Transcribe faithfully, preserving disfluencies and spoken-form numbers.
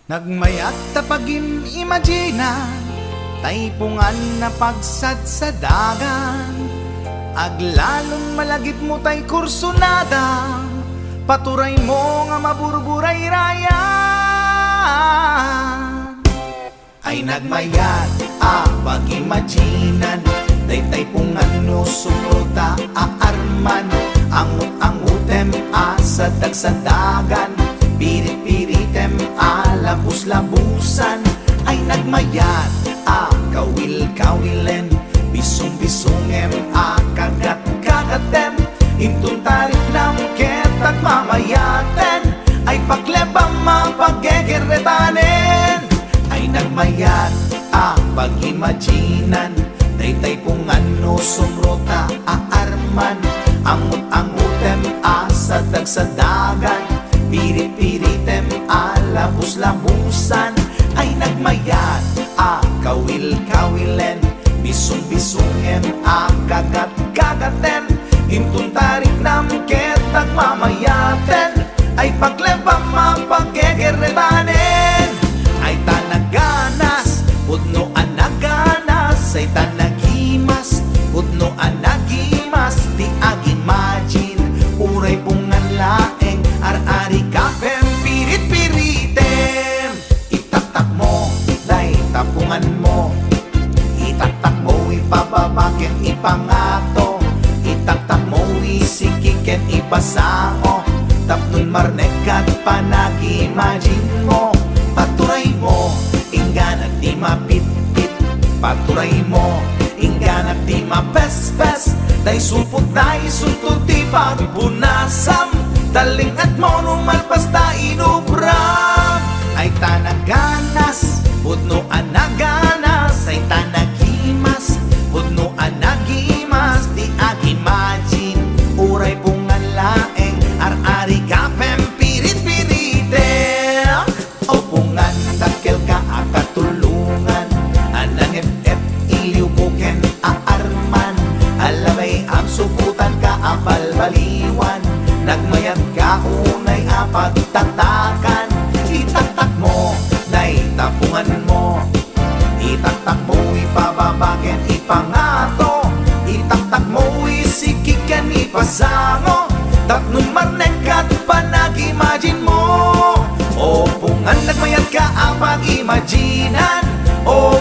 Nagmayat ta pagim-imaginan, taipungan a pagsadsadagan. Aglalon malagipmo tay kursunada, paturaymo nga maburburayrayan. Ay nagmayat a pag-imaginan, daytay pungan no sumrota a arman. Angut-angutem a sadag-sadagan, pirit-piritem a labus-labusan. Ay nagmayat a kawil-kawilen, bisung-bisungem a kagat-kagatem. Inton tariknam ket agmamayaten, ay paklebam a paggegerretanen. Ay nagmayat a pag-imaginan, daytay pungan no sumrota a arman. Angut-angutem a sadag-sadagan, pirit-piritem a labus-labusan. Ay nagmayat a kawil-kawilen, bisung-bisungem a kagat-kagaten. Inton tariknam ket agmamayaten, ay paklebam a paggegerretanen. Ay ta naganas, pudno a naganas, ay ta nagimas, pudno a nagimas, ti ag-imagine, uray pungan laeng, ar-arigapem, pirit-piritem. Itaktakmo, dayta punganmo. Itaktakmo, ipababa ken ipangato. Itaktakmo, isikig ken ipasango. Tapno marnek ket panag-imaginmo. Paturaymo, inggana ti mapitpit. Paturaymo, inggana ti mapespes. Tay supot, tay sunto ti pagbunasam. Talling-etmo no malpas ta inubram. Ay ta naganas, pudno a naganas. Ay ta nagimas, pudno a nagimas. Ti ag-imagine, uray pungan laeng, ar-arigapem, pirit-piritem. O pungan, dakkelka a katulongan, a nangep-ep, iliwko ken aarman, a labay, am sukotanka a balbaliwan, nagmayatka unay a pagtatakan. Itaktakmo, dayta punganmo. Itaktakmo, ipababa ken ipangato. Itaktakmo, isikig ken ipasango. Tapno marnek ket panag-imaginmo. O pungan, nagmayatka a pag-imaginan. O